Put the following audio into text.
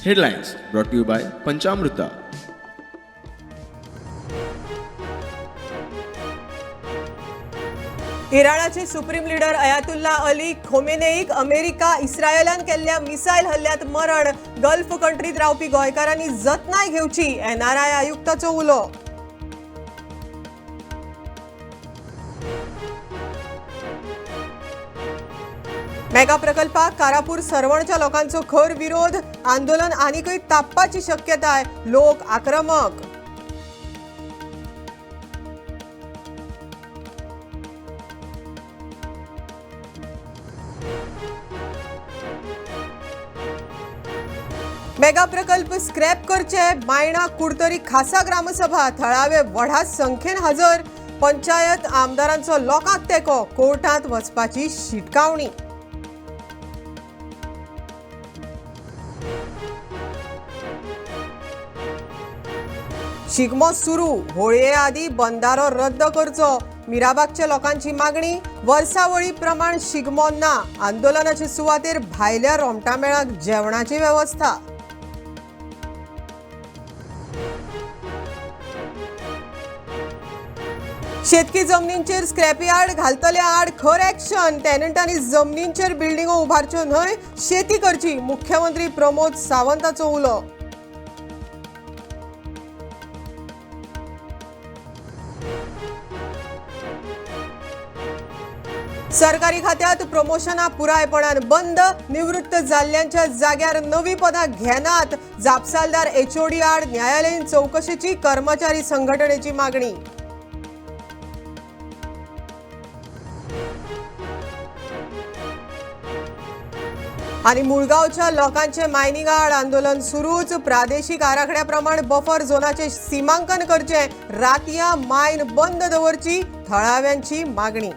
Headlines brought to you by Panchamruta. इराणाचे supreme leader Ayatollah Ali खोमेनेईक America इस्रायलान केल्ल्या missile हल्ल्यात मरण. Gulf कंट्रीत रावपी गोंयकारांनी जतनाय घेवची, एनआरआय आयुक्ताचो उलो. मेगा प्रकल्पाक कारापूर सरवणच्या लोकांचो खर विरोध. आंदोलन आनीकय तापपाची शक्यताय. लोक आक्रमक. मेगा प्रकल्प स्क्रॅप करचे बायणा कुडतरी खासा ग्रामसभा. थळावे व्हडा संख्येन हजर. पंचायत आमदारांचो लोकांक तेंको. कोर्टांत वचपाची शिटकावणी. शिगमो सुरू. होळये आदी बंदारो रद्द करचो, मिराबागच्या लोकांची मागणी. वर्सावळी प्रमाण शिगमो ना. आंदोलनाचे सुवातेर भायल्या रोमटामेळाक जेवणाची वेवस्था. शेतकी जमनींचेर स्क्रॅपयार्ड घालतल्या आड खर ॲक्शन. टेनंटांनी जमनींचेर बिल्डिंगो उबारच्यो न्हय, शेती करची, मुख्यमंत्री प्रमोद सावंताचो उलो. सरकारी खात्यात प्रमोशना पुरायपणान बंद. निवृत्त जाल्ल्यांच्या जाग्यार नवी पदां घेनात. जापसालदार एचओडी आड न्यायालयीन चवकशेची कर्मचारी संघटनेची मागणी. आणि मुळगावच्या लोकांचे मायनिंग आड आंदोलन सुरूच. प्रादेशिक आराखड्याप्रमाण बफर झोनाचे सीमांकन करचे, रातया मायन बंद दवरची, थळाव्यांची मागणी.